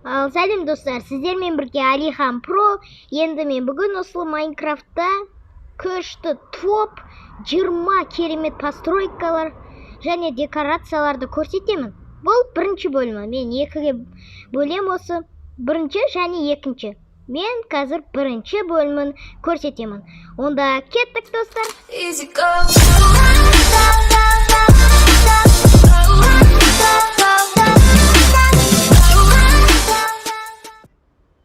Ал сәлем, достар, сіздермен бірге Алихан Про. Енді мен бүгін осы Майнкрафтта күшті топ 20 керемет постройкалар және декорацияларды көрсетемін. Бұл бірінші бөлімі. Мен екіге бөлем осы, бірінші және екінші. Мен қазір бірінші бөлімін көрсетемін. Онда кеттік, достар. Easy go. Go, go, go.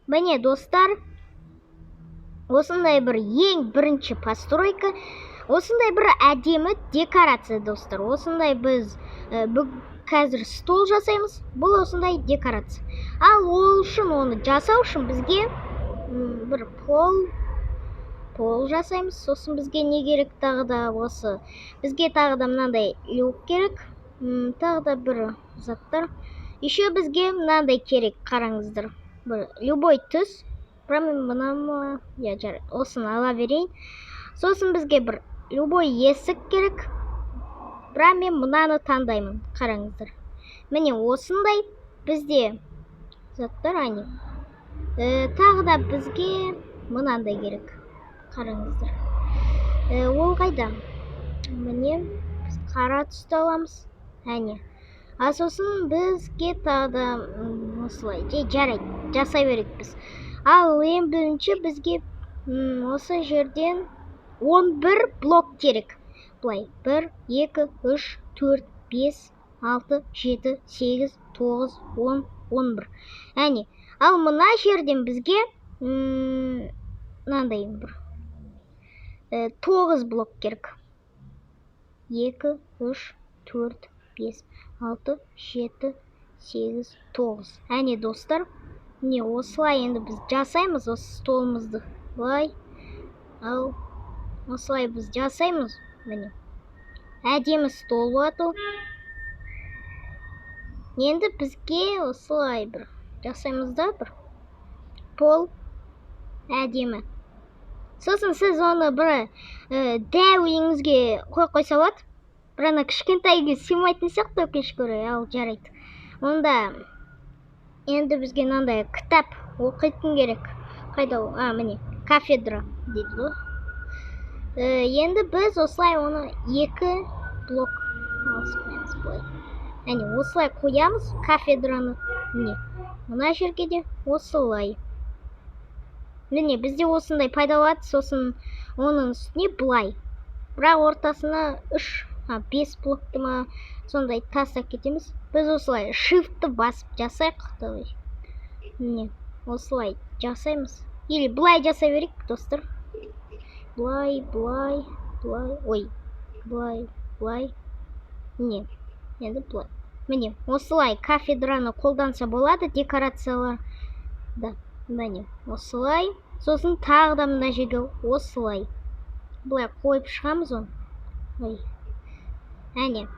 Міне, достар, осындай бір ең бірінші постройка, осындай бір әдемі декорация, достар. Осындай біз қазір стол жасаймыз. Бұл осындай декорация. Ал ол үшін, оны жасау үшін бізге бір пол жасаймыз. Сосын бізге не керек тағы да? Осы бізге тағы да мынандай люк керек, тағы да бір заттар. Еще бізге мынандай керек, қараңыздар, бір любой түс, бірақ мен мына ма, иә, жарайды, осыны ала берейін. Сосын бізге бір любой есік керек, бірақ мен мынаны таңдаймын. Қараңыздар, міне, осындай бізде заттар. Әне, тағы да бізге мынандай керек, қараңыздар. Ол қайда? Міне, біз қара түсті аламыз, әне. А сосын бізге тағы да осылай же, жарайды, жасай берейік біз. Ал ең бірінші бізге осы жерден 11 блок керек. Былай: 1, 2, 3, 4, 5, 6, 7, 8, 9, 10, 11, әне. Ал мына жерден бізге мынандай бір 9 блок керек: 2, 3, 4, 5, 6, 7, 8, 9, әне, достар. Міне, осылай енді біз жасаймыз осы столымызды былай. Ал осылай біз жасаймыз, міне, әдемі стол болады ол. Енді бізге осылай бір жасаймыз да, бір пол әдемі. Сосын сіз оны бір дәу үйіңізге қойып қойса болады, бірақ ана кішкентай үйге сыймайтын сияқты, өкінішке орай. Ал жарайды, онда енді бізге мынандай кітап оқитын керек. Қайда ол? А, міне, кафедра дейді ғой. Енді біз осылай оны екі блок алыс қоямыз былай, әне, осылай қоямыз кафедраны. Міне, мына жерге де осылай. Міне, бізде осындай пайда болады. Сосын оның үстіне былай, бірақ ортасына үш, а, бес блокты ма, сондай тастап кетеміз. Біз осылай shift ті басып жасайық, давай. Міне, осылай жасаймыз или былай жасай берейік, достар. Былай, былай, былай, ой, былай, былай, міне, енді былай. Міне, осылай кафедраны қолданса болады декорациялар да. Міне, осылай. Сосын тағы да мына жерге осылай былай қойып шығамыз оны. Ой, әне,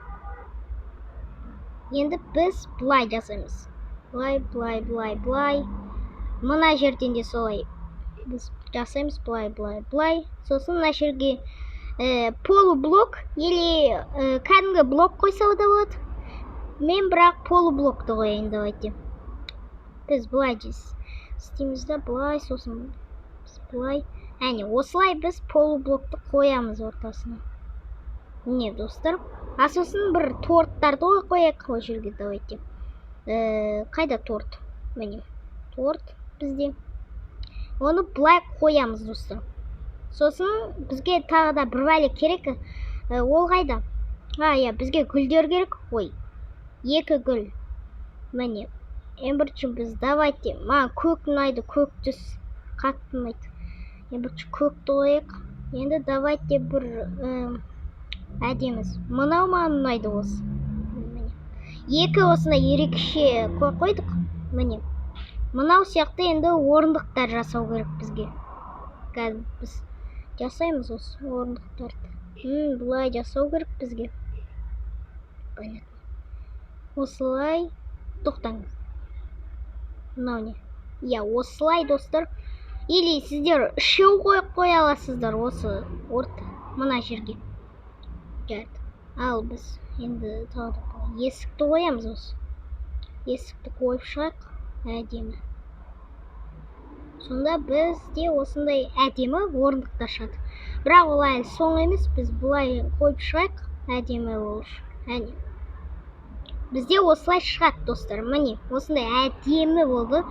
енді біз былай жасаймыз: былай, былай, былай, былай. Мына жерден де солай біз жасаймыз: былай, былай, былай. Сосын мына жерге полублок или кәдімгі блок қойса да болады. Мен бірақ полублокты қояйын. Давайте біз былай істейміз да, былай, сосын біз былай, әне, осылай біз полублокты қоямыз ортасына. Міне, достар. А сосын бір торттарды қояйық ол жерге, давайте. Қайда торт? Міне, торт бізде. Оны былай қоямыз, достар. Сосын бізге тағы да бір бәле керек. Ол қайда? А, иә, бізге гүлдер керек. Ой, екі гүл, міне. Ең бірінші біз, давайте, маған көк ұнайды, көк түс қатты ұнайды. Ең бірінші көкті қояйық. Енді давайте бір әдемі, мынау маған ұнайды осы. Міне, екі осындай ерекше қойып қойдық. Міне, мынау сияқты. Енді орындықтар жасау керек бізге. Қазір біз жасаймыз осы орындықтарды. Былай жасау керек бізге, понятно. Осылай, тоқтаңыз, мынау не? Иә, осылай, достар. Или сіздер үшеу қойып қоя аласыздар осы орта мына жерге. Жарайды, ал біз енді тағы да былай есікті қоямыз. Осы есікті қойып шығайық. Әдемі. Сонда бізде осындай әдемі орындықтар шығады. Бірақ ол әлі соңы емес, біз былай қойып шығайық, әдемі болу үшін. Әне. Бізде осылай шығады, достар. Міне, осындай әдемі болды.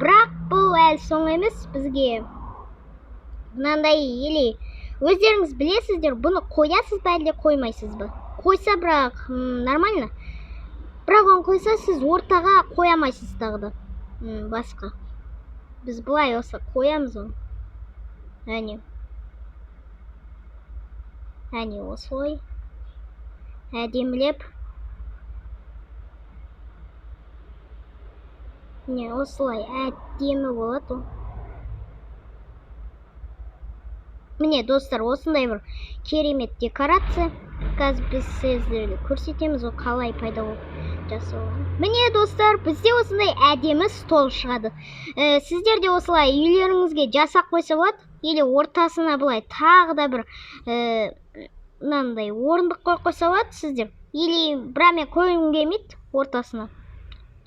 Бірақ бұл әлі соңы емес, бізге мынандай, или өздеріңіз білесіздер, бұны қоясыз ба, әлде қоймайсыз ба? Қойса, бірақ нормально. Бірақ оны қойса, сіз ортаға қоя алмайсыз тағы да. Басқа. Біз былай осы қоямыз оны. Әне. Әне осылай. Әдемілеп. Міне, осылай әдемі болады ол. Міне, достар, осындай бір керемет декорация. Қазір біз сіздерге көрсетеміз, ол қалай пайда болып жасалған. Міне, достар, бізде осындай әдемі стол шығады. Сіздер де осылай үйлеріңізге жасап қойса болады. Или ортасына былай тағы да бір мынандай орындық қойып қойса болады сіздер. Или бірақ мен қойғым келмейді ортасына.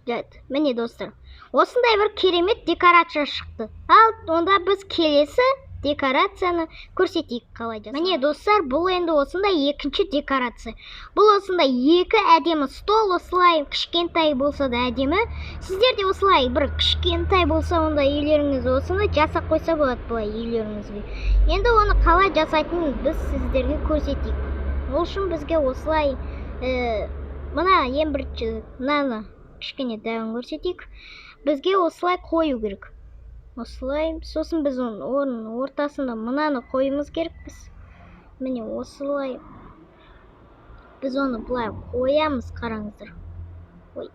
Жарайды. Міне, достар, осындай бір керемет декорация шықты. Ал онда біз келесі декорацияны көрсетейік, қалай жасалған. Міне, достар, бұл енді осындай екінші декорация. Бұл осындай екі әдемі стол, осылай кішкентай болса да әдемі. Сіздер де осылай бір кішкентай болса, онда үйлеріңіз осыны жасап қойса болады былай үйлеріңізге. Енді оны қалай жасайтынын біз сіздерге көрсетейік. Ол үшін бізге осылай мына ең бірінші мынаны кішкене дәуін көрсетейік. Бізге осылай қою керек. Осылай, сосын біз оның ортасында мынаны қоюымыз керекпіз. Міне, осылай біз оны былай қоямыз, қараңыздар. Ой.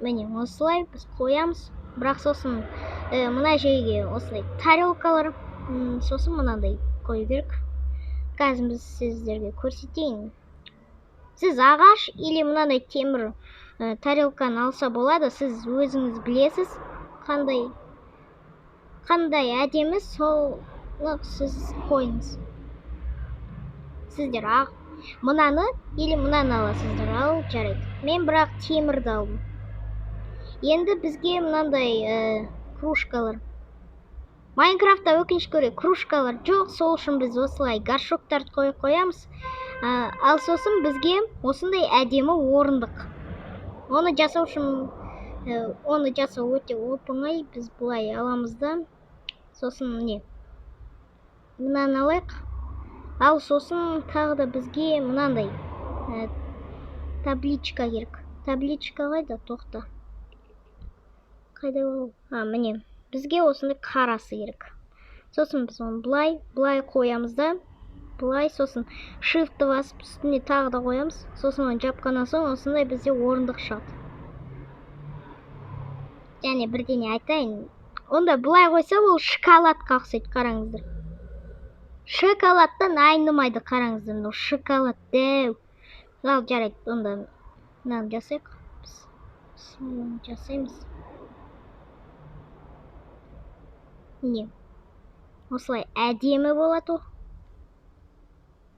Міне, осылай біз қоямыз. Бірақ сосын мына жерге осылай тарелкалар, сосын мынандай қою керек. Қазір біз сіздерге көрсетейін. Сіз ағаш или мынандай темір тарелканы алса болады. Сіз өзіңіз білесіз, қандай әдемі, соны сіз қойыңыз. Сіздер ақ мынаны или мынаны аласыздар. Ал жарайды. Мен бірақ темірді алдым. Енді бізге мынандай кружкалар. Майнкрафтта, өкінішке орай, кружкалар жоқ, сол үшін біз осылай горшоктарды қойып қоямыз. Ал сосын бізге осындай әдемі орындық. Оны жасау үшін, оны жасау өте оп-оңай. Біз былай аламыз да, сосын міне мынаны алайық. Ал сосын тағы да бізге мынандай табличка керек. Табличка қайда? Тоқта. Қайда ол? А, міне. Бізге осындай қарасы керек. Сосын біз оны былай, былай қоямыз да, былай, сосын shift-ті басып үстіне тағы да қоямыз. Сосын оны жапқаннан соң осындай бізде орындық шығады. Және бірдеңе айтайын. Онда былай қойса, ол шоколадқа ұқсайды, қараңыздар. Шоколадтан айнымайды, қараңыздар. Мынау шоколад дәу. Ал жарайды, онда мынаны жасайық. Біз жасаймыз. Міне. Осылай әдемі болады ол.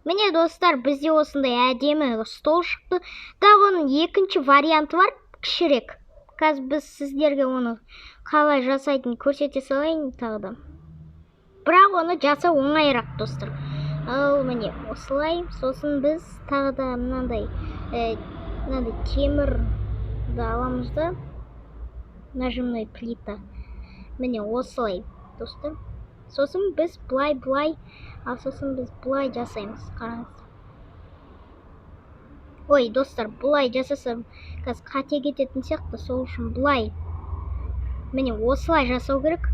Міне, достар, бізде осындай әдемі стол шықты. Тағы оның екінші варианты бар, кішірек. Қазір біз сіздерге оны қалай жасайтынын көрсете салайын тағы да. Бірақ оны жасау оңайырақ, достар. Ал міне осылай. Сосын біз тағы да мынандай темірді аламыз да, нажимной плита. Міне осылай, достар. Сосын біз былай, былай, ал сосын біз былай жасаймыз, қараңыз. Ой, достар, былай жасасам қазір қате кететін сияқты, сол үшін былай. Міне осылай жасау керек.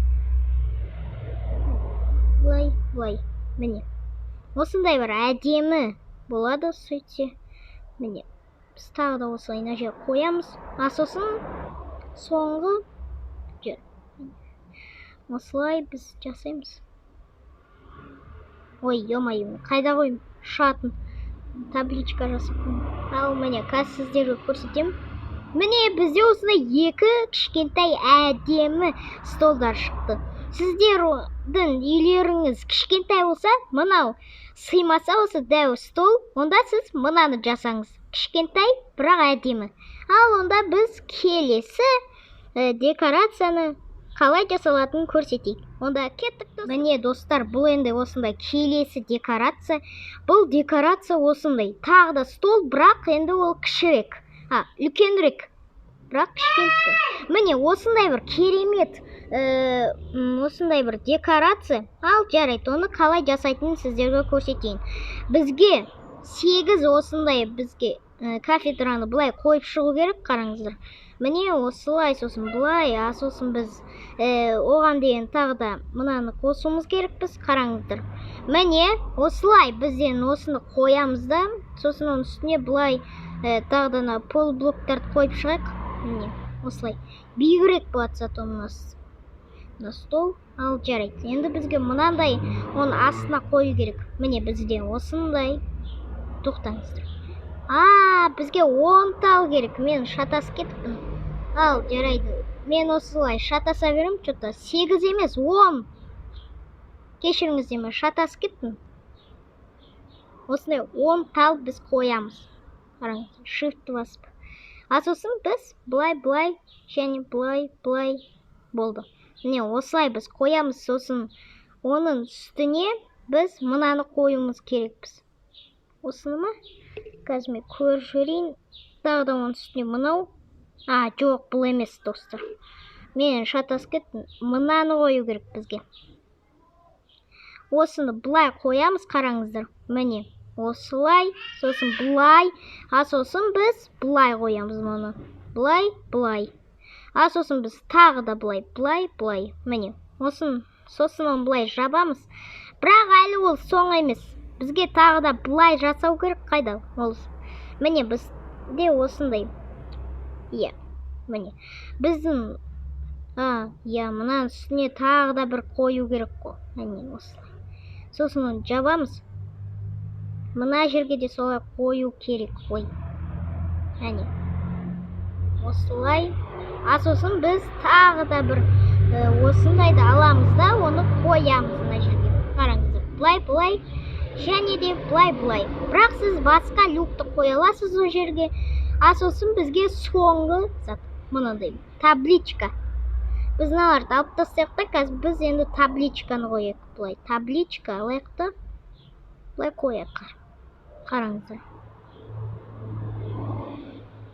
Былай, былай. Міне. Осындай бір әдемі болады сөйтсе. Міне. Біз тағы да осылай мына жерге қоямыз. А сосын соңғы жер. Осылай біз жасаймыз. Ой, ё-моё, қайда қойым? Ұшатын табличка жасап қойдым. Ал міне, қазір сіздерге көрсетемін. Міне, бізде осындай екі кішкентай әдемі столдар шықты. Сіздердің үйлеріңіз кішкентай болса, мынау сыймаса осы дәу стол, онда сіз мынаны жасаңыз. Кішкентай, бірақ әдемі. Ал онда біз келесі Декорацияны қалай жасалатынын көрсетейік. Онда кеттік, достар. Міне, достар, бұл енді осындай келесі декорация. Бұл декорация осындай. Тағы да стол, бірақ енді ол кішірек. А, үлкенірек. Бірақ кішкентай. Міне, осындай бір керемет осындай бір декорация. Ал жарайды, оны қалай жасайтынын сіздерге көрсетейін. Бізге сегіз осындай бізге кафедраны былай қойып шығу керек, қараңыздар. Міне, осылай, сосын былай, а сосын біз оған дейін тағы да мынаны қосуымыз керекпіз, қараңыздар. Міне, осылай бізден осыны қоямыз да, сосын оның үстіне былай тағы да мына пол блоктарды қойып шығайық. Міне, осылай. Биігірек болады зато мына стол. Ал жарайды. Енді бізге мынандай оның астына қою керек. Міне, бізде осындай. Тоқтаңыздар. А, бізге 10 тал керек. Мен шатасып кетіппін. Ал жарайды. Мен осылай шатаса беремін. Что-то сегіз емес, 10. Кешіріңіздер, мен шатасып кеттім. Осындай 10 тал біз қоямыз. Қараңыз, shift басып. А сосын біз былай, былай және былай, былай болды. Міне, осылай біз қоямыз, сосын оның үстіне біз мынаны қоюымыз керекпіз. Осыны ма? Қазір мен көріп жіберейін. Тағы да оның үстіне мынау. А, жоқ, бұл емес, достар. Мен шатасып кеттім. Мынаны қою керек бізге. Осыны былай қоямыз, қараңыздар. Міне, осылай, сосын былай, а сосын біз былай қоямыз мұны. Былай, былай. А сосын біз тағы да былай, былай, былай. Міне, осын, сосын оны былай жабамыз. Бірақ әлі ол соңы емес. Бізге тағы да былай жасау керек. Қайда ол? Міне, бізде осындай. Иә, міне, біздің, а, иә, мынаның үстіне тағы да бір қою керек қой. Міне, осылай, сосын оны жабамыз. Мына жерге де солай қою керек қой. Әне, осылай. А сосын біз тағы да бір осындайды аламыз да, оны қоямыз мына жерге. Қараңыздар, былай, былай және де былай, былай. Бірақ сіз басқа люкті қоя аласыз ол жерге. А сосын бізге соңғы зат мынандай табличка. Біз мыналарды алып тастайық та, қазір біз енді табличканы қояйық. Былай табличка алайық та, былай қояйық. Қараңыздар,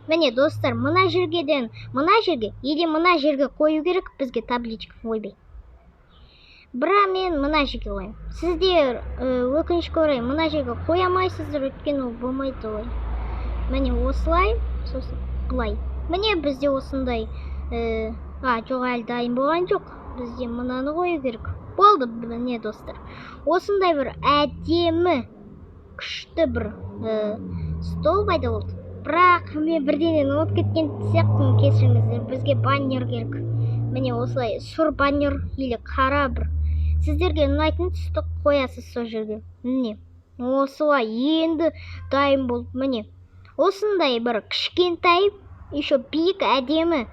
міне, достар, мына жергеден мына жерге или мына жерге қою керек бізге табличка. Ойбай, бірақ мен мына жерге қоямын. Сіздер, өкінішке орай, мына жерге қоя алмайсыздар, өйткені ол болмайды олай. Міне, осылай, сосын былай. Міне, бізде осындай а, жоқ, әлі дайын болған жоқ. Бізде мынаны қою керек болды. Міне, достар, осындай бір әдемі, күшті бір стол пайда болды. Бірақ мен бірдеңені ұмытып кеткен сияқтымын, кешіріңіздер. Бізге баннер керек. Міне, осылай сұр баннер или қара, бір сіздерге ұнайтын түсті қоясыз сол жерге. Міне, осылай енді дайын болды. Міне, осындай бір кішкентай, еще биік, әдемі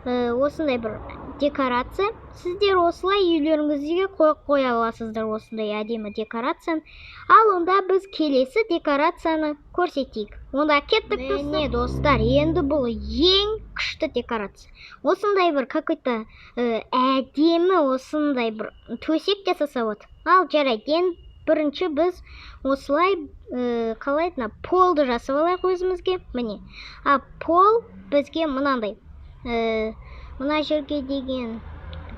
осындай бір декорация. Сіздер осылай үйлеріңізге қойып қоя аласыздар осындай әдемі декорацияны. Ал онда біз келесі декорацияны көрсетейік. Онда кеттік, достар. Міне, достар, енді бұл ең күшті декорация. Осындай бір какой-то әдемі осындай бір төсек жасаса болады. Ал жарайды, енді бірінші біз осылай қалай еді, мына полды жасап алайық өзімізге. Міне, а пол бізге мынандай мына жерге деген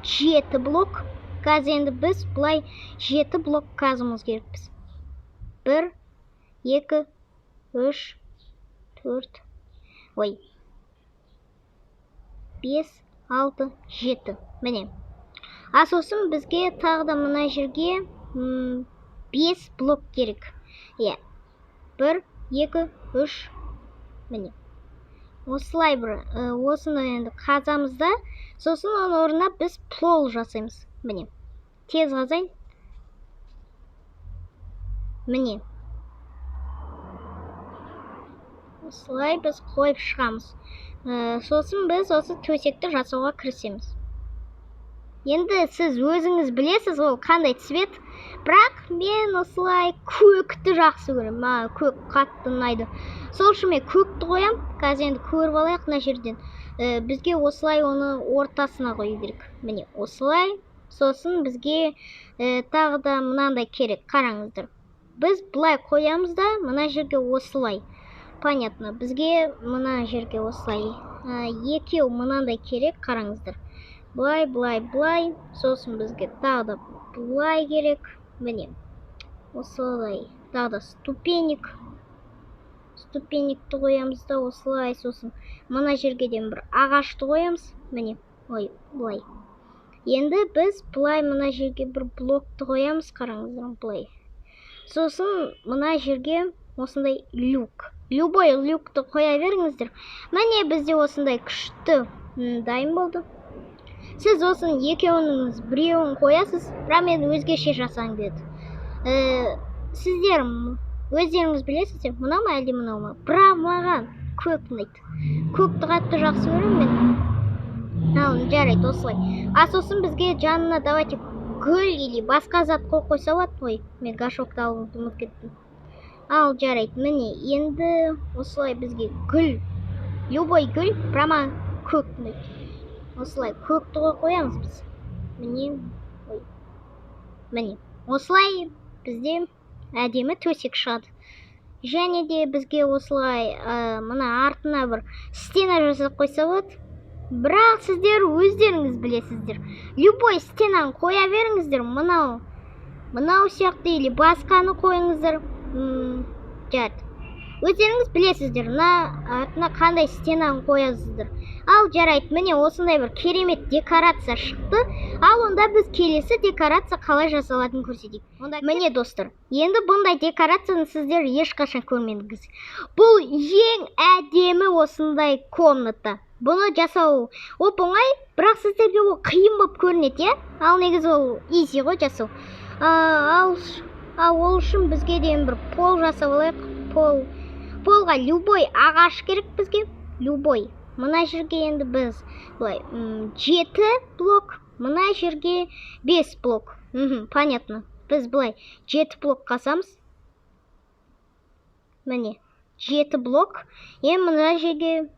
жеті блок. Қазір енді біз былай жеті блок қазуымыз керекпіз. Бір, екі, үш, төрт, ой, бес, алты, жеті. Міне, а сосын бізге тағы да мына жерге бес блок керек, иә. Бір, екі, үш. Міне, осылай бір осыны енді қазамыз да, сосын оның орнына біз пол жасаймыз. Міне, тез қазайын. Міне, осылай біз қойып шығамыз. Сосын біз осы төсекті жасауға кірісеміз. Енді сіз өзіңіз білесіз, ол қандай цвет. Бірақ мен осылай көкті жақсы көремін, маған көк қатты ұнайды, сол үшін мен көкті қоямын. Қазір енді көріп алайық мына жерден. Бізге осылай оны ортасына қою керек, міне, осылай. Сосын бізге тағы да мынандай керек. Қараңыздар, біз былай қоямыз да, мына жерге осылай. Понятно, бізге мына жерге осылай екеу мынандай керек. Қараңыздар, былай, былай, былай. Сосын бізге тағы да былай керек, міне, осылай. Тағы да ступенек, ступенекті қоямыз да осылай. Сосын мына жерге де бір ағашты қоямыз, міне. Ой, былай. Енді біз былай мына жерге бір блокты қоямыз, қараңыздар, былай. Сосын мына жерге осындай люк, любой люкті қоя беріңіздер. Міне, бізде осындай күшті дайын болды. Сіз осының екеуінің біреуін қоясыз, бірақ мен өзгеше жасағым келеді. Сіздер өздеріңіз білесіздер, мынау ма, әлде мынау ма? Бірақ маған көк ұнайды, көкті қатты жақсы көремін мен. Ал жарайды, осылай. А сосын бізге жанына, давайте, гүл или басқа зат қойып қойса болады. Ой, мен горшокты алуды ұмытып кеттім. Ал жарайды, міне, енді осылай бізге гүл, любой гүл, бірақ маған көк ұнайды. Осылай көкті қойып қоямыз біз, міне. Ой, міне, осылай бізде әдемі төсек шығады. Және де бізге осылай мына артына бір стена жасап қойса болады, бірақ сіздер өздеріңіз білесіздер, любой стенаны қоя беріңіздер, мынау, мынау сияқты или басқаны қойыңыздар. Жарайды, өздеріңіз білесіздер, мына артына қандай стенаны қоясыздар. Ал жарайды, міне, осындай бір керемет декорация шықты. Ал онда біз келесі декорация қалай жасалатынын көрсетейік онда. Міне, достар, енді бұндай декорацияны сіздер ешқашан көрмедіңіз. Бұл ең әдемі осындай комната. Бұны жасау оп оңай, бірақ сіздерге ол қиын болып көрінеді, иә. Ал негізі ол изи ғой жасау. Ал ол үшін бізге деген бір пол жасап алайық. Пол, полға любой ағаш керек бізге, любой. Мына жерге енді біз былай жеті блок, мына жерге бес блок. Понятно, біз былай жеті блок қасамыз, міне, жеті блок. Енді мына жерге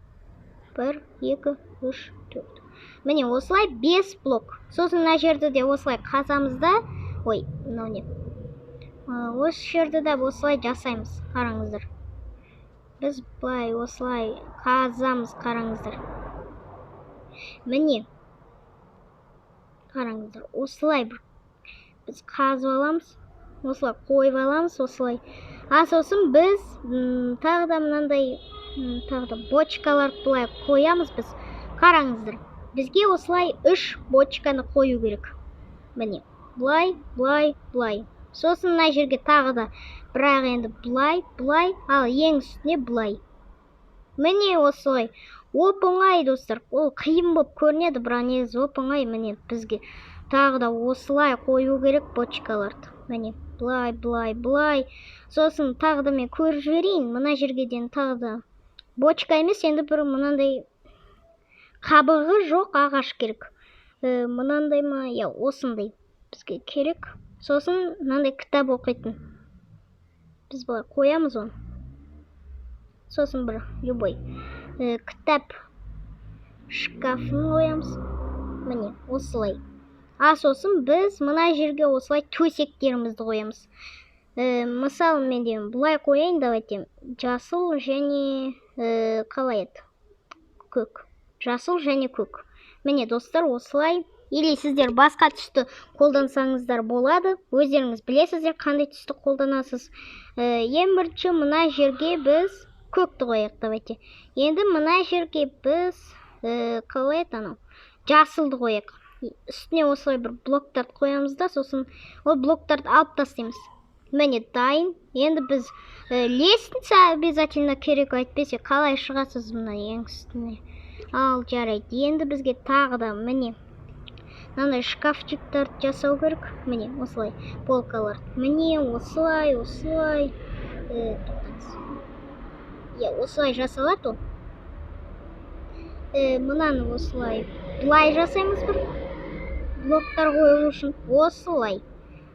бір, екі, үш, төрт, міне, осылай бес блок. Сосын мына жерді де осылай қазамыз да. Ой, мынау не? Осы жерді де осылай жасаймыз. Қараңыздар, біз былай осылай қазамыз. Қараңыздар, міне, қараңыздар, осылай бір біз қазып аламыз, осылай қойып аламыз, осылай. А сосын біз тағы да мынандай тағы да бочкаларды былай қоямыз біз. Қараңыздар, бізге осылай үш бочканы қою керек, міне, былай, былай, былай. Сосын мына жерге тағы да, бірақ енді былай, былай, ал ең үстіне былай. Міне, осылай оп оңай, достар. Ол қиын болып көрінеді, бірақ негізі оп оңай. Міне, бізге тағы да осылай қою керек бочкаларды, міне, былай, былай, былай. Сосын тағы да мен көріп жіберейін, мына жерге дейін тағы да бочка емес, енді бір мынандай қабығы жоқ ағаш керек. Мынандай ма? Иә, осындай бізге керек. Сосын мынандай кітап оқитын біз былай қоямыз оны. Сосын бір любой кітап шкафын қоямыз, міне, осылай. А сосын біз мына жерге осылай төсектерімізді қоямыз. Мысалы, мен де былай қояйын, давайте, жасыл және қалай еді, көк, жасыл және көк. Міне, достар, осылай. Или сіздер басқа түсті қолдансаңыздар болады, өздеріңіз білесіздер қандай түсті қолданасыз. Ең бірінші мына жерге біз көкті қояйық, давайте. Енді мына жерге біз қалай еді, анау жасылды қояйық. Үстіне осылай бір блоктарды қоямыз да, сосын ол блоктарды алып тастаймыз. Міне, дайын. Енді біз лестница обязательно керек, әйтпесе қалай шығасыз мына ең үстіне? Ал жарайды, енді бізге тағы да, міне, мынандай шкафчиктарды жасау керек, міне, осылай полкалар, міне, осылай, осылай. Тоқтаңыз, иә, осылай жасалады ол. Мынаны осылай былай жасаймыз, бір блоктар қою үшін осылай.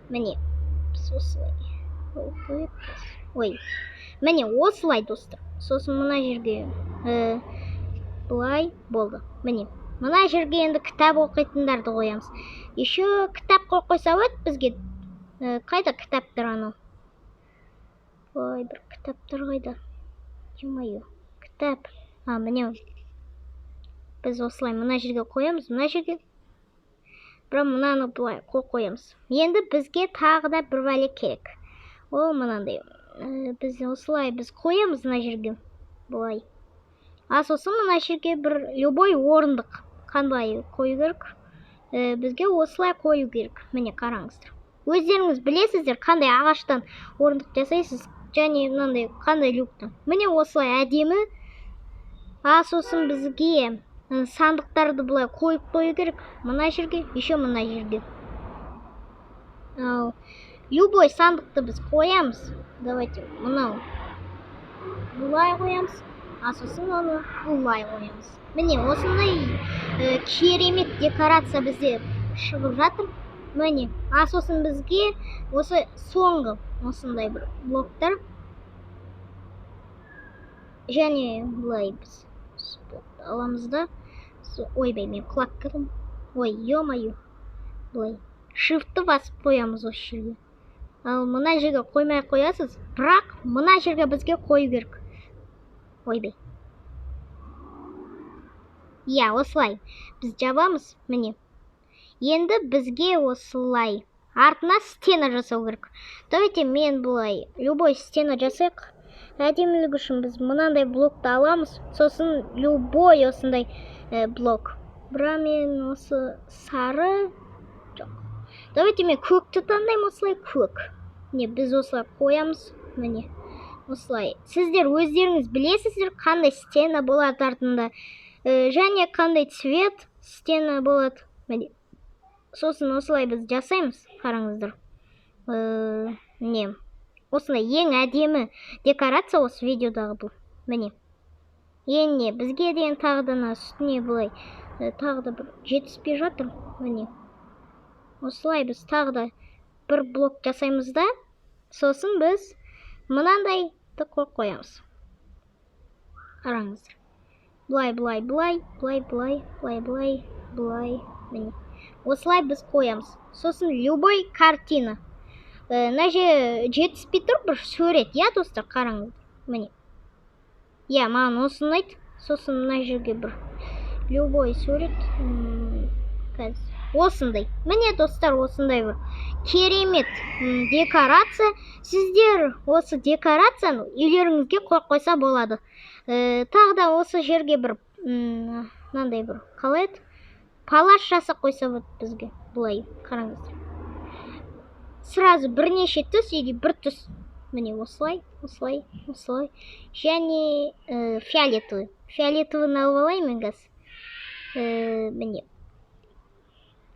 Міне, біз осылай қойып қояйық. Ой, міне, осылай, достар. Сосын мына жерге Былай болды. Міне, мына жерге енді кітап оқитындарды қоямыз. Еще кітап қойып қойса болады бізге. Қайда кітаптар анау? Ой, бір кітаптар қайда? Ё-моё, кітап. А, міне, біз осылай мына жерге қоямыз, мына жерге. Бірақ мынаны былай қойып қоямыз. Енді бізге тағы да бір бәле керек. Ол мынандай. Біз осылай біз қоямыз мына жерге. Былай. А сосын мына жерге бір любой орындық қандай қою керек? Бізге осылай қою керек. Міне, қараңыздар. Өздеріңіз білесіздер, қандай ағаштан орындық жасайсыз және мынандай қандай люктан. Міне, осылай әдемі. А сосын бізге сандықтарды былай қойып қою керек. Мына жерге, еще мына жерге. Ал любой сандықты біз қоямыз. Давайте мынау былай қоямыз. А сосын оны былай қоямыз. Міне, осындай керемет декорация бізде шығып жатыр. Міне, а сосын бізге осы соңғы осындай бір блоктар және былай біз блокты аламыз да. Ойбай, мен құлап кеттім. Ой, ё-моё. Былай shiftті басып қоямыз осы жерге. Ал мына жерге қоймай ақ қоясыз, бірақ мына жерге бізге қою керек. Ойбай. Иә, осылай біз жабамыз. Міне, енді бізге осылай артына стена жасау керек. Давайте мен былай любой стена жасайық. Әдемілік үшін біз мынандай блокты аламыз, сосын любой осындай блок. Бірақ мен осы сары жоқ, давайте мен көкті таңдаймын. Осылай көк. Міне, біз осылай қоямыз. Міне, осылай сіздер өздеріңіз білесіздер, қандай стена болады артында және қандай цвет стена болады. Міне, сосын осылай біз жасаймыз. Қараңыздар, міне, осындай ең әдемі декорация осы видеодағы бұл. Міне, енді бізге деген тағы да мына үстіне былай тағы да бір жетіспей жатыр. Міне, осылай біз тағы да бір блок жасаймыз да, сосын біз мынандайды қойып қоямыз. Қараңыздар, былай, былай, былай, былай, былай, былай, былай, былай. Міне, осылай біз қоямыз. Сосын любой картина. Мына жер жетіспей тұр, бір сурет, иә, достар? Қараңыздар, міне. Иә, маған осы ұнайды. Сосын мына жерге бір любой сурет. Қазір осындай. Міне, достар, осындай бір керемет декорация. Сіздер осы декорацияны үйлеріңізге қойып қойса болады. Тағы да осы жерге бір мынандай бір, қалай еді, палас жасап қойса болады бізге. Былай қараңыздар, сразу бірнеше түс или бір түс. Міне, осылай, осылай, осылай және фиолетовый. Фиолетовыйны алып алайын мен қазір. Міне,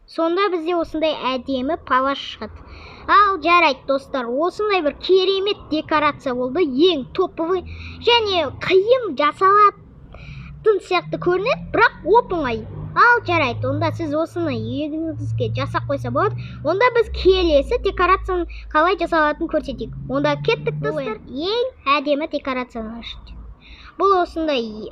сонда бізде осындай әдемі палас шығады. Ал жарайды, достар, осындай бір керемет декорация болды. Ең топовый және қиын жасалатын сияқты көрінеді, бірақ оп оңай. Ал жарайды, онда сіз осыны үйіңізге жасап қойса болады. Онда біз келесі декорацияның қалай жасалатынын көрсетейік. Онда кеттік, достар. Ең әдемі декорацияны ашып. Бұл осындай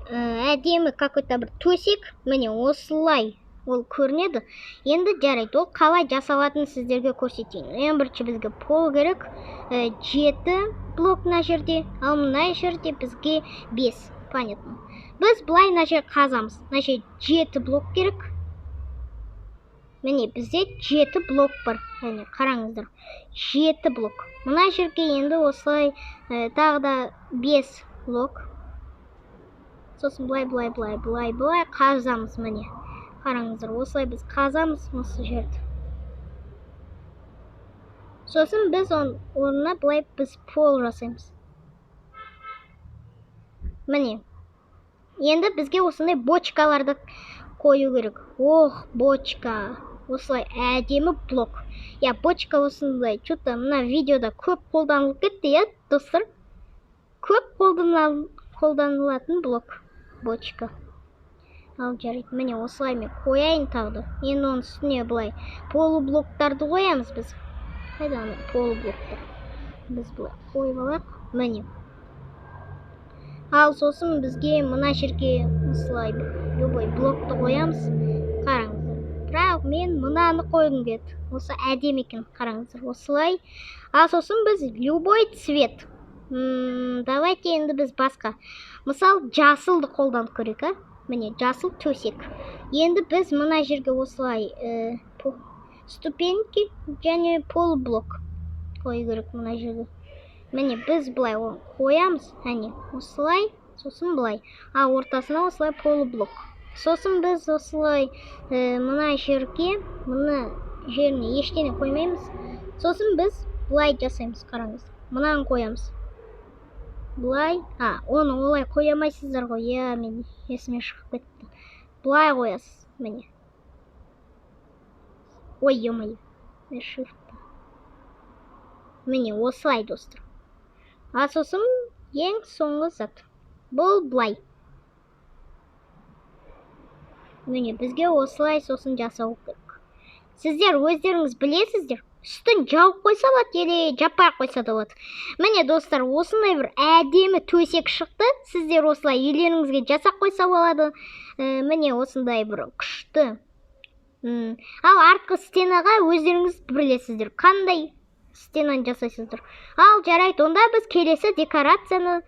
әдемі какой-то бір төсек. Міне, осылай ол көрінеді. Енді жарайды, ол қалай жасалатынын сіздерге көрсетейін. Ең бірінші бізге пол керек. 7 блок мына жерде, ал мына жерде бізге 5. Понятно, біз былай мына жер қазамыз. Мына жерде 7 блок керек. Міне, бізде 7 блок бар. Әне, қараңыздар, 7 блок. Мына жерге енді осылай тағы да 5 блок. Сосын былай, былай, былай, былай, былай қазамыз. Міне, қараңыздар, осылай біз қазамыз осы жерді. Сосын біз оның орнына былай біз пол жасаймыз. Міне, енді бізге осындай бочкаларды қою керек. Ох, бочка, осылай әдемі блок. Иә, бочка осындай. Че-то мына видеода көп қолданылып кетті, иә, достар? Көп қолданылатын блок бочка. Ал жарайды, міне, осылай мен қояйын тағы да. Енді оның үстіне былай полублоктарды қоямыз біз. Қайда ана полублоктар? Біз былай қойып алайық. Міне. Ал сосын бізге мына жерге осылай любой блокты қоямыз. Қараңыздар. Бірақ мен мынаны қойғым келді. Осы әдемі екен, қараңыздар, осылай. Ал сосын біз любой цвет. Давайте енді біз басқа. Мысал, жасылды қолданып көрейік, а? Міне, жасыл төсек. Енді біз мына жерге осылай ступеньки және полублок қою керек мына жерге. Міне, біз былай қоямыз, әне, осылай, сосын былай. А ортасына осылай полублок. Сосын біз осылай мына жерге, мына жеріне ештеңе қоймаймыз. Сосын біз былай жасаймыз, қараңыз. Мынаны қоямыз. Былай, оны олай қоя алмайсыздар ғой. Иә, мен есіме шығып кетті. Былай қоясыз, міне. Ой, ё-моё. Shift. Міне, осылай, достар. А сосын ең соңғы зат. Бұл былай. Міне, бізге осылай сосын жасау керек. Сіздер өздеріңіз білесіздер. Үстін жауып қойса болады, или жаппай қойса да болады. Міне, достар, осындай бір әдемі төсек шықты. Сіздер осылай үйлеріңізге жасап қойса болады. Міне, осындай бір күшті. Ал артқы стенаға өздеріңіз білесіздер, қандай стенаны жасайсыздар. Ал жарайды, онда біз келесі декорацияға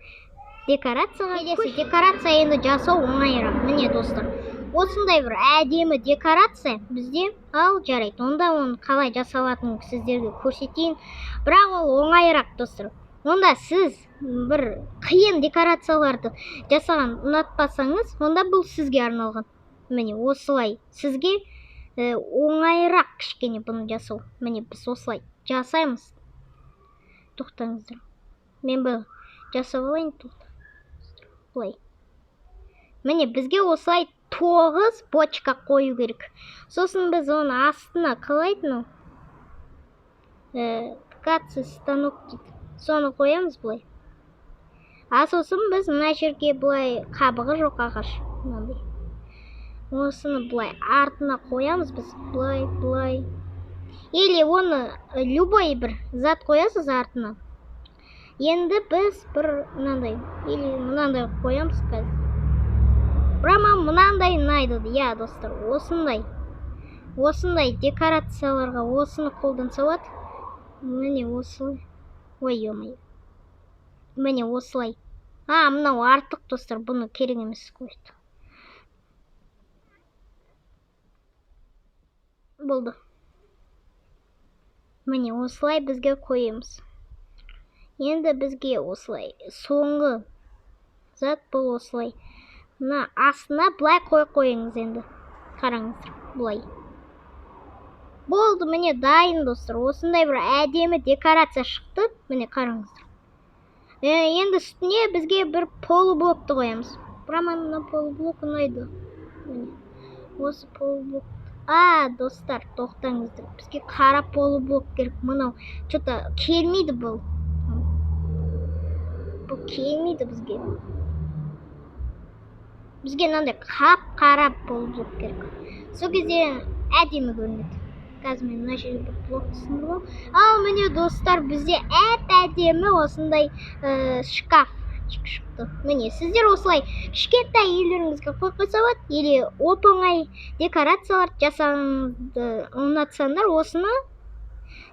келесі декорация енді жасау оңайырақ. Міне, достар, осындай бір әдемі декорация бізде. Ал жарайды, онда оны қалай жасалатынын сіздерге көрсетейін. Бірақ ол оңайырақ, достар. Онда сіз бір қиын декорацияларды жасаған ұнатпасаңыз, онда бұл сізге арналған. Міне, осылай сізге оңайырақ кішкене бұны жасау. Міне, біз осылай жасаймыз. Тоқтаңыздар. Мен бұл жасап алайын, тоқта. Былай. Міне, бізге осылай 9 бочка қою керек. Сосын біз оны астына қалай мынау? Ткацкий станок дейді. Соны қоямыз былай. А сосын біз мына жерге былай қабығы жоқ ағаш мынандай. Осыны былай артына қоямыз біз. Былай, былай. Или оны любой бір зат қоясыз артына. Енді біз бір мынандай, или мынандай қоямыз қазір. Бірақ маған мынандай ұнайды. Иә, достар, осындай. Осындай декорацияларға осыны қолданса болады. Міне осылай. Ой, ё-моё. Міне осылай. А, мынау артық, достар, бұны керек емес қойды. Болды. Міне осылай бізге қоямыз. Енді бізге осылай соңғы зат бұл осылай. Мына астына былай қойып қойыңыз енді. Қараңыздар, былай. Болды, міне дайын, достар. Осындай бір әдемі декорация шықты. Міне, қараңыздар. Енді үстіне бізге бір полублокты қоямыз. Бірақ маған мына полублок ұнайды. Міне. Осы полублок. А, достар, тоқтаңыздар. Бізге қара полублок керек. Мынау что-то келмейді бұл. Бұл келмейді бізге. Бізге мынандай қап-қара полублок керек. Сол кезде әдемі көрінеді. Қазір мен мына жерге бір блокты сындырып аламын. Ал міне, достар, бізде әп-әдемі осындай шкаф шықты. Міне, сіздер осылай кішкентай үйлеріңізге қойып қойса болады, или оп-оңай декорациялар жасағанды ұнатсаңдар, осыны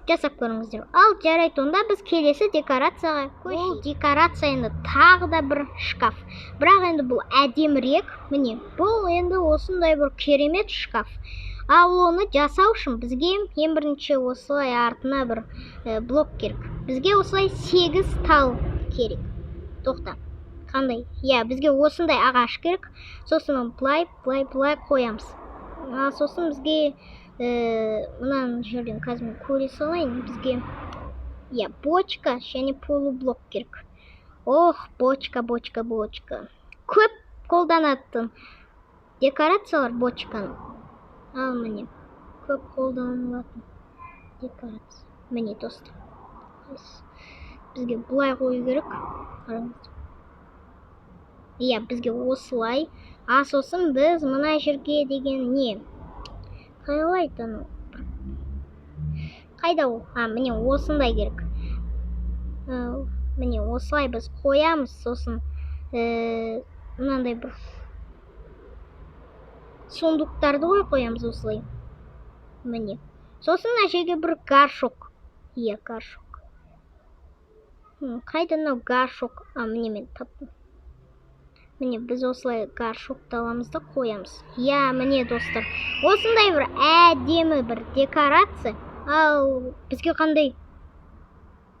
жасап көріңіздер. Ал жарайды, онда біз келесі декорацияға көшейік. Бұл декорация енді тағы да бір шкаф. Бірақ енді бұл әдемірек. Міне, бұл енді осындай бір керемет шкаф. Ал оны жасау үшін бізге ең бірінші осылай артына бір блок керек. Бізге осылай 8 тал керек. Тоқта. Қандай? Иә, бізге осындай ағаш керек. Сосын оны былай, былай, былай қоямыз. Ал сосын бізге мынаны жерден қазір мен көре салайын. Бізге, иә, бочка және полублок керек. Ох, бочка, бочка, бочка. Көп қолданатын декорациялар бочканы. Ал міне, көп қолданылатын декорация. Міне, достар. Бізге былай қою керек. Қараңыздар. Иә, бізге осылай. А сосын біз мына жерге деген не? Қалай анау? Қайда ол? А, міне осындай керек. Міне осылай біз қоямыз, сосын Мынандай бір сундуктарды қойып қоямыз осылай, міне. Сосын мына жерге бір горшок, иә, горшок. Қайда мынау горшок? А, міне, мен таптым. Міне, біз осылай горшокты аламыз да қоямыз. Иә, міне, достар, осындай бір әдемі бір декорация. Ал бізге қандай?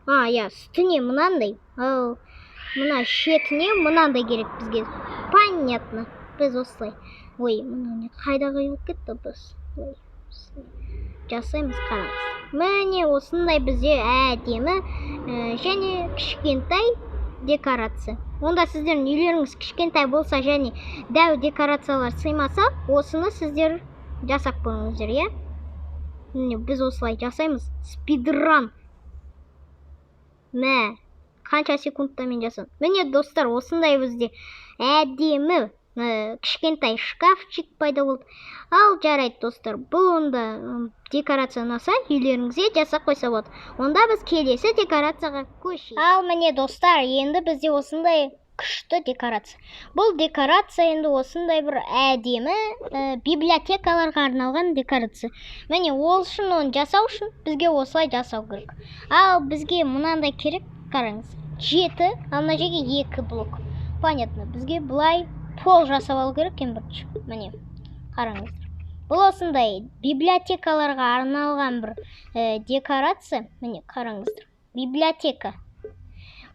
А, иә, үстіне мынандай, ал мына шетіне мынандай керек бізге. Понятно. Біз осылай, ой, мынау не, қайда құйылып кетті? Біз былай осылай жасаймыз, қараңыз. Міне, осындай бізде әдемі және кішкентай декорация. Онда сіздердің үйлеріңіз кішкентай болса және дәу декорациялар сыймаса, осыны сіздер жасап көріңіздер, иә. Міне, біз осылай жасаймыз. Спидран, мә, қанша секундта мен жасадым. Міне, достар, осындай бізде әдемі кішкентай шкафчик пайда болды. Ал жарайды, достар, бұл онда декорация ұнаса, үйлеріңізге жасап қойса болады. Онда біз келесі декорацияға көшейік. Ал міне, достар, енді бізде осындай күшті декорация. Бұл декорация енді осындай бір әдемі библиотекаларға арналған декорация. Міне, ол үшін, оны жасау үшін бізге осылай жасау керек. Ал бізге мынандай керек, қараңыз, жеті, ал мына жерге екі блок. Понятно, бізге былай пол жасап алу керек ең бірінші. Міне, қараңыздар, бұл осындай библиотекаларға арналған бір декорация. Міне, қараңыздар, библиотека.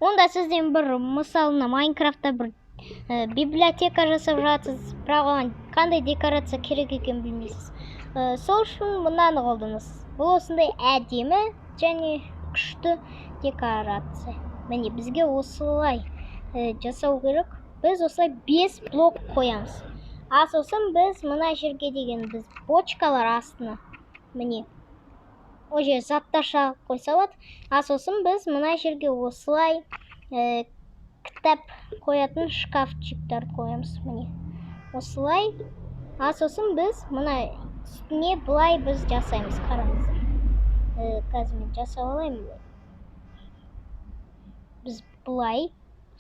Онда сізден бір, мысалына, Майнкрафтта бір библиотека жасап жатсыз, бірақ оған қандай декорация керек екенін білмейсіз. Сол үшін мынаны қолданасыз. Бұл осындай әдемі және күшті декорация. Міне, бізге осылай жасау керек. Біз осылай бес блок қоямыз. А сосын біз мына жерге деген біз бочкалар астына, міне, ол жерге заттар жағып қойса болады. А сосын біз мына жерге осылай кітап қоятын шкафчиктарды қоямыз, міне, осылай. А сосын біз мына үстіне былай біз жасаймыз, қараңыздар. Қазір мен жасап алайын былай. Біз былай,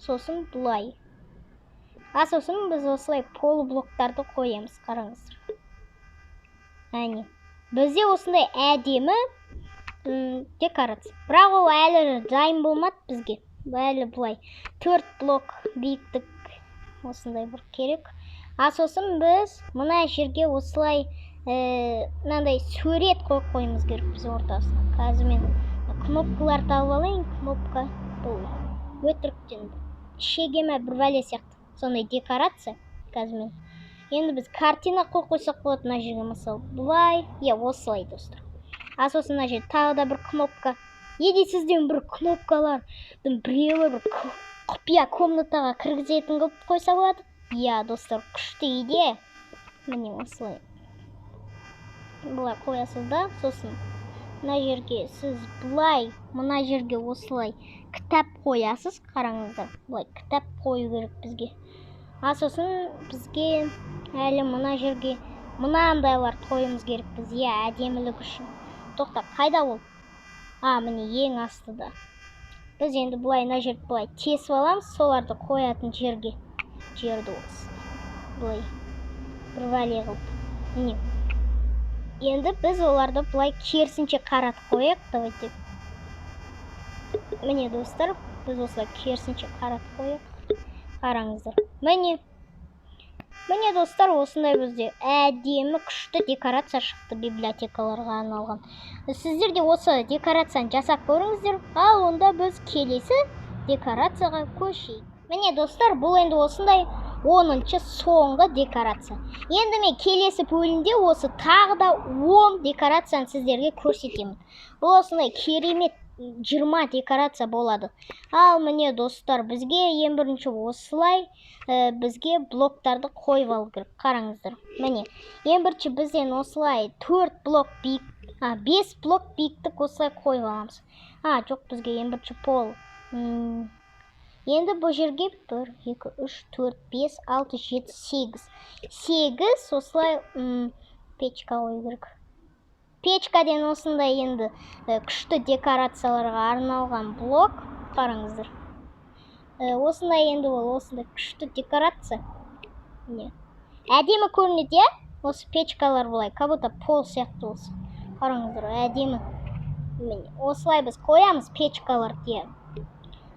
сосын былай, а сосын біз осылай полублоктарды қоямыз, қараңыздар. Әне, бізде осындай әдемі декорация. Бірақ ол әлі дайын болмады, бізге әлі былай төрт блок биіктік осындай бір керек. А сосын біз мына жерге осылай мынандай сурет қойып қоюымыз керек біз ортасына. Қазір мен кнопкаларды алып алайын. Кнопка бұл өтіріктен шеге ме, бір бәле сияқты сондай декорация. Қазір мен енді біз картина қойып қойсақ болады мына жерге, мысалы, былай, иә, осылай, достар. А сосын мына жерде тағы да бір кнопка. Не сізден бір кнопкалардың біреуі бір құпия комнатаға кіргізетін қылып қойса болады. Иә, достар, күшті идея. Міне, осылай былай қоясыз да, сосын мына жерге сіз былай, мына жерге осылай кітап қоясыз, қараңыздар. Былай кітап қою керек бізге. А сосын бізге әлі мына жерге мынандайларды қоюымыз керек біз, иә, әдемілік үшін. Тоқта, қайда ол? А, міне, ең астыда. Біз енді былай мына жерді былай тесіп аламыз, соларды қоятын жерге, жерді осы былай бір бәле қылып. Міне, енді біз оларды былай керісінше қаратып қояйық. Давайте, міне, достар, біз осылай керісінше қаратып қояйық, қараңыздар. Міне, міне, достар, осындай бізде әдемі күшті декорация шықты библиотекаларға арналған. Сіздер де осы декорацияны жасап көріңіздер. Ал онда біз келесі декорацияға көшейік. Міне, достар, бұл енді осындай 10-шы, соңғы декорация. Енді мен келесі бөлімде осы тағы да 10 декорацияны сіздерге көрсетемін. Бұл осындай керемет 20 декорация болады. Ал міне, достар, бізге ең бірінші осылай бізге блоктарды қойып алу керек, қараңыздар. Міне, ең бірінші бізден осылай 4 блок биік, а, 5 блок биіктік осылай қойып аламыз. А, жоқ, бізге ең бірінші пол. Енді бұл жерге 1, 2, 3, 4, 5, 6, 7, 8. 8 осылай печка қою керек. Печкаден осындай енді күшті декорацияларға арналған блок, қараңыздар. Осындай енді ол осындай күшті декорация. Міне, әдемі көрінеді, иә? Осы печкалар былай, как будто пол сияқты осы. Қараңыздар, әдемі. Міне, осылай біз қоямыз печкаларды, иә.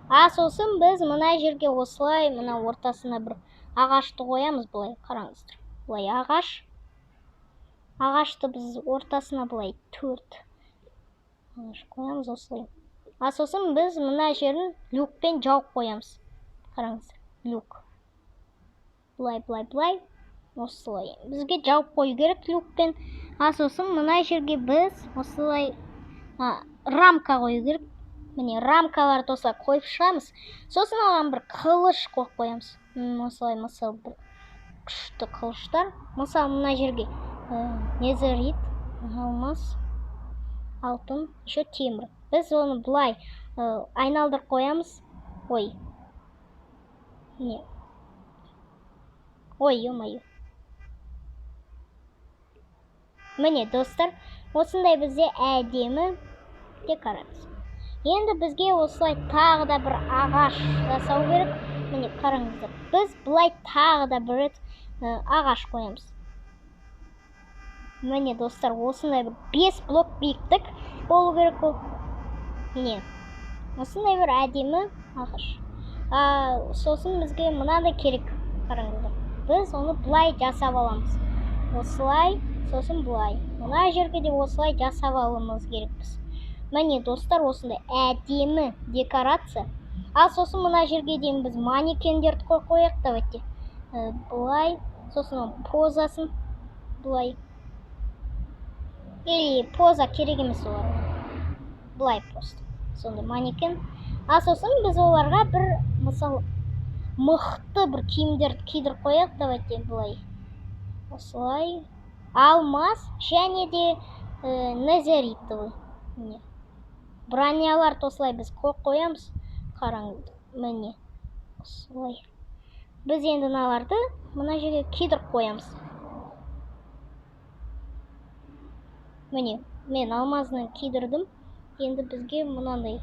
А сосын біз мына жерге осылай, мына ортасына бір ағашты қоямыз былай, қараңыздар. Былай ағаш. Ағашты біз ортасына былай 4 ағаш қоямыз осылай. А сосын біз мына жерін люкпен жауып қоямыз. Қараңыздар, люк. Былай, былай, былай. Осылай. Бізге жауып қою керек люкпен. А сосын мына жерге біз осылай рамка қою керек. Міне, рамкаларды осылай қойып шығамыз. Сосын оған бір қылыш қойып қоямыз. Осылай, мысалы, бір күшті қылыштар. Мысалы, мына жерге незерит, алмаз, алтын, еще темір. Біз оны былай айналдырып қоямыз. Ой. Не. Ой, ё-моё. Міне, достар, осындай бізде әдемі декорация. Енді бізге осылай тағы да бір ағаш жасау керек. Міне, қараңыздар. Біз былай тағы да бір рет ағаш қоямыз. Міне, достар, осындай бір 5 блок биіктік болу керек ол. Міне, осындай бір әдемі ағаш. Сосын бізге мынандай керек, қараңыздар. Біз оны былай жасап аламыз. Осылай, сосын былай. Мына жерге де осылай жасап алуымыз керекпіз. Міне, достар, осындай әдемі декорация. Ал сосын мына жерге дейін біз манекендерді қойып қояйық, давайте. Былай, сосын оның позасын былай. Или поза керек емес оларға. Былай просто. Сондай манекен. А сосын біз оларға бір, мысалы, мықты бір киімдерді кидіріп қояйық, давайте былай. Осылай. Алмаз және де незеритовый. Міне. Броняларды осылай біз қойып қоямыз. Қараңыз, міне. Осылай. Біз енді мыналарды мына жерге кидіріп қоямыз. Міне, мен алмазынан кидірдім. Енді бізге мынандай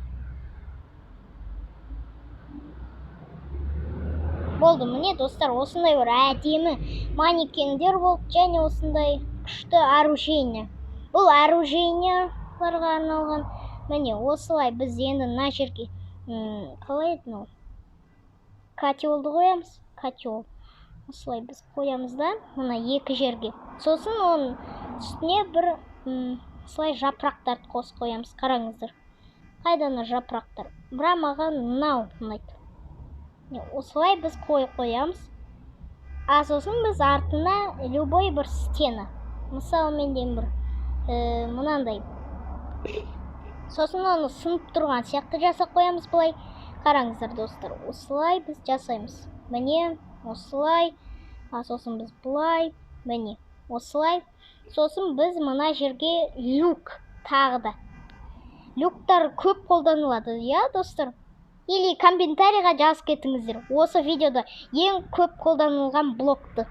болды. Міне, достар, осындай бір әдемі манекендер болды және осындай күшті оружейня. Бұл оружейняларға арналған. Міне, осылай біз енді мына жерге, қалай еді мынау? Котелді қоямыз. Котел. Осылай біз қоямыз да мына екі жерге. Сосын оның үстіне бір, осылай жапырақтарды қосып қоямыз. Қараңыздар. Қайда ана жапырақтар? Бірақ маған мынау ұнайды. Міне, осылай біз қойып қоямыз. А сосын біз артына любой бір стена. Мысалы, менде бір, мынандай. Сосын оны сынып тұрған сияқты жасап қоямыз былай. Қараңыздар, достар, осылай біз жасаймыз. Міне, осылай. А сосын біз былай. Міне, осылай. Сосын біз мына жерге люк тағы да. Люктар көп қолданылады, иә, достар? Или комментарийға жазып кетіңіздер. Осы видеода ең көп қолданылған блокты.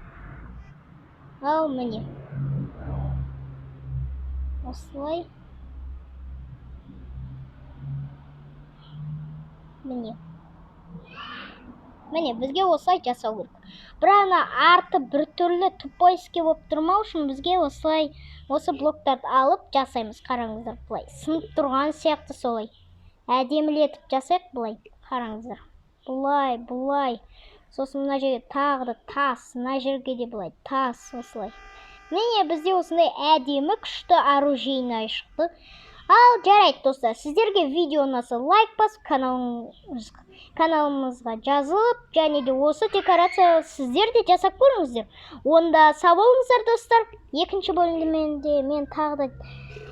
Ал міне. Осылай. Міне. Міне, бізге осылай жасау керек. Бірақ ана арты біртүрлі тупойский болып тұрмау үшін бізге осылай осы блоктарды алып жасаймыз. Қараңыздар, былай сынып тұрған сияқты солай. Әдемілетіп жасайық былай. Қараңыздар. Былай, былай. Сосын мына жерге тағы да тас, мына жерге де былай тас осылай. Міне, бізде осындай әдемі күшті оружейный шықты. Ал жарайды, достар, сіздерге видео ұнаса лайк басып, каналымызға жазылып, және де осы декорация сіздер де жасап көріңіздер. Онда сау болыңыздар, достар. Екінші бөлімде мен тағы да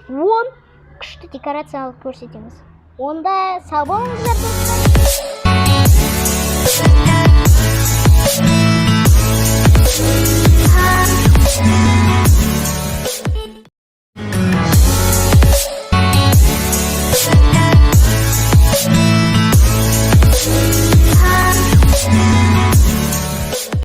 10 күшті декорация алып көрсетеміз. Онда сау болыңыздар, достар.